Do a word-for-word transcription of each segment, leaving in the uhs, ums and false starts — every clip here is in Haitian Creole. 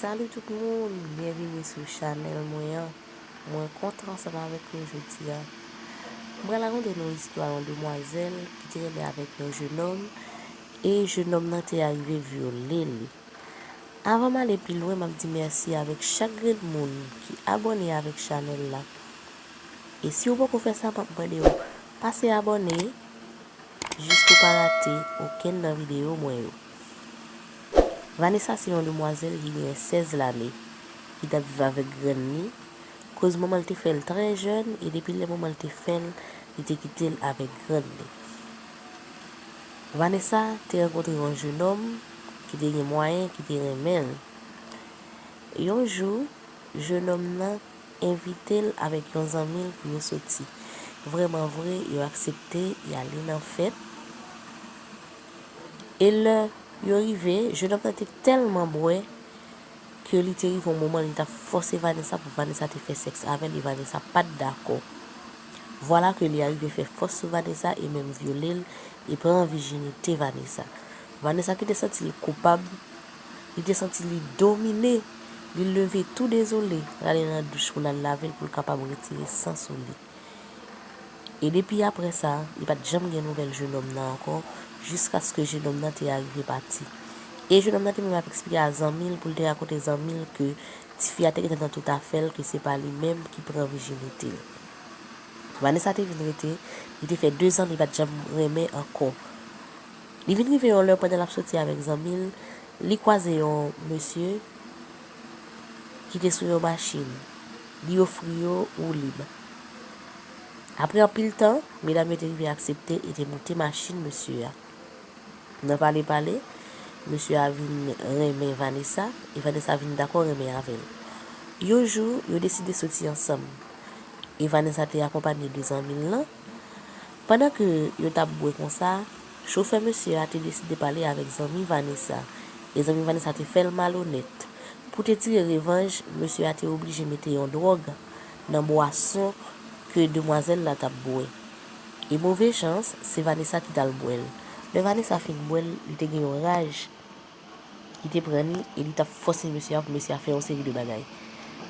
Salut tout moun, byenvini sou chanèl mwen an. Mwen kontan ansanm avèk nou jodi a. Mwen pral rakonte nou istwa yon demwazèl ki te renmen avèk yon jenòm e jenòm nan te arive vyole l. Avan m ale pi lwen, m ap di mèsi avèk chak grenn moun ki abòne avèk chanèl la. E si w poko fè sa, m ap mande w pase abòne jis pou pa rate okenn nan videyo mwen yo. Vanessa se yon demwazèl ki gen sèz lane, ki t ap viv avèk grann li, koz manman l te fè l trè jèn, e depi lè manman l te fè l, li te kite l avèk grann li. Vanessa te rankontre yon jenòm ki te gen mwayen, ki te renmen l. Yon jou, jenòm nan envite l avèk yon zanmi l pou yo soti. Vrèman vre, yo aksepte, y ale nan fèt. E lè yo rive, jenòm nan te tèlman bwè ke li te rive yon moman li t ap fòse Vanessa pou Vanessa te fè sèks avè l e Vanessa pa t dakò. Vwala ke li arive fè fòs sou Vanessa e menm vyole l e pran vijinite Vanessa. Vanessa ki te santi l koupab, li te santi li domine, li leve tou dezole, l ale nan douch pou l al lave l pou l kapab retire san sou li. E depi apre sa, li pa t janm gen nouvèl jenòm nan ankò, jiskaske jenòm nan te arive pati. E jenòm nan te menm ap eksplike a zanmi l pou l te rakonte zanmi l ke tifi a te gentan nan tout afè l, ke se pa li menm ki pran vijinite l. Vanessa te vin rete, li te fè dezan li pa t janm renmen ankò. Li vin rive yon lè pandan l ap soti avèk zanmi l, li kwaze yon mesye ki te sou yon machin. Li ofri yo woulib. Apre anpil tan, medam yo te rive aksepte e te moute machin mesye a. Nan pale pale, mesye a vin renmen Vanessa e Vanessa vin dakò renmen avè l. Yon jou, yo deside soti ansanm e Vanessa te akonpanye de zanmi l lan. Pandan ke yo t ap bwè konsa, chofè mesye a te deside pale avèk zanmi Vanessa e zanmi Vanessa te fè l malonèt. Pou te tire revanj, mesye a te oblije mete yon dwòg nan bwason ke demwazèl la t ap bwè. E move chans, se Vanessa ki t al bwè l. Lè Vanessa fin bwè l, li te gen yon raj ki te pran li e li t ap fòse mesye a pou mesye a fè yon seri de bagay.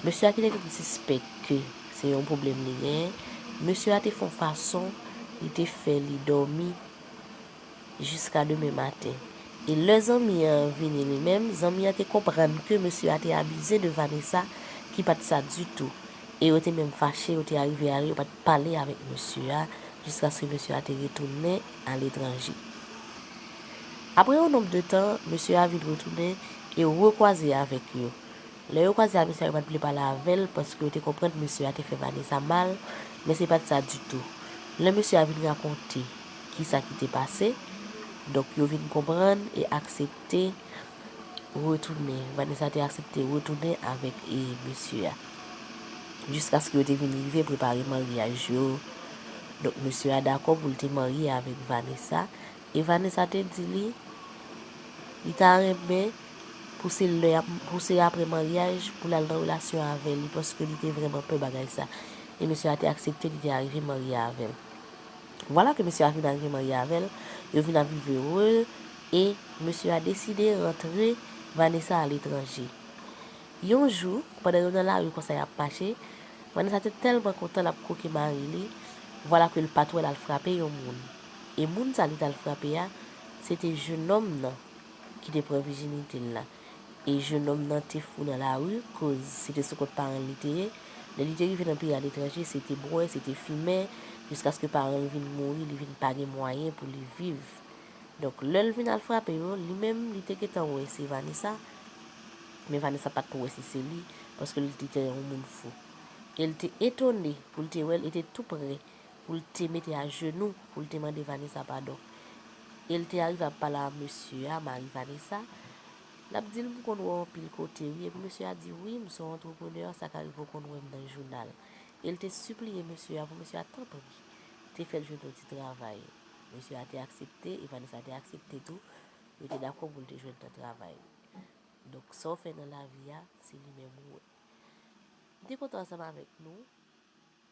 Mesye a ki te vin sispèk ke se yon pwoblèm li genyen, mesye a te fè yon fason li te fè li dòmi jiska demen maten. E lè zanmi an vini li menm, zanmi an te konprann ke mesye a te abize de Vanessa ki pa t sa ditou. E yo te menm fache, yo te arive ale, yo pa t pale avèk mesye a jiskaske mesye a te retounen aletranje. Apre yon nonb de tan, mesye a vin retounen e rekwaze avèk yo. Lè yo kwaze a mesye a, yo pa t vle pale avè l paske yo te konprann mesye a te fè Vanessa mal, men se pa t sa ditou. Lè mesye a vin rakonte kisa ki te pase, donk yo vin konprann e aksepte retounen. Vanessa te aksepte retounen avèk e mesye a. Jiskaske yo te vin rive prepare maryaj yo. Donk mesye a dakò pou l te marye avèk Vanessa. E Vanessa te di li, li ta renmen pou se lè, pou se apre maryaj pou l al nan relasyon avè li, paske li te vrèman pè bagay sa. E mesye a te aksepte, li te arive marye avè l. Vwala ke mesye a vin arive marye avè l, yo vin ap viv ere, e mesye a deside rantre Vanessa aletranje. Yon jou, pandan yo nan lari konsa y ap mache, Vanessa te tèlman kontan l ap kwoke mari li, vwala ke l pa t wè l al frape yon moun. E moun sa li t al frape a, se te jennonm nan ki te pran vijinite l la. E jennonm nan te fou nan lari, koz se te sou kont paran l li te ye. Lè li te rive nan peyi aletranje, se te bwè, se te fimen, jiskaske paran l vin mouri, li vin pa gen mwayen pou li viv. Donk, lè l vin al frape yo, li menm, li te gentan wè se Vanessa, men Vanessa pa t wè si se li, paske li te yon moun fou. E l te etone pou l te wè l, e te tou prè pou l te mete ajenou, pou l te mande Vanessa padon. E l te arive ap pale a mesye a, mari Vanessa. L ap di l, "M konn wè w anpil kote, wi." Epi mesye a di, "Wi, m se yon antreprenè, sa ka rive w konn wè m nan jounal." E l te sipliye mesye a pou mesye a, tanpri, te fè l jwenn yon ti travay. Mesye a te aksepte, e Vanessa te aksepte tou. Yo te dakò pou l te jwenn yon travay. Donk, sa w fè nan lavi a, se li menm ou wè. M te kontan ansanm avèk nou.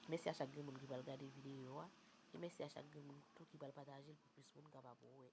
Mèsi a chak grenn moun ki pral gade videyo a. E mèsi a chak grenn moun tou ki pral pataje l pou plis moun kapab wè.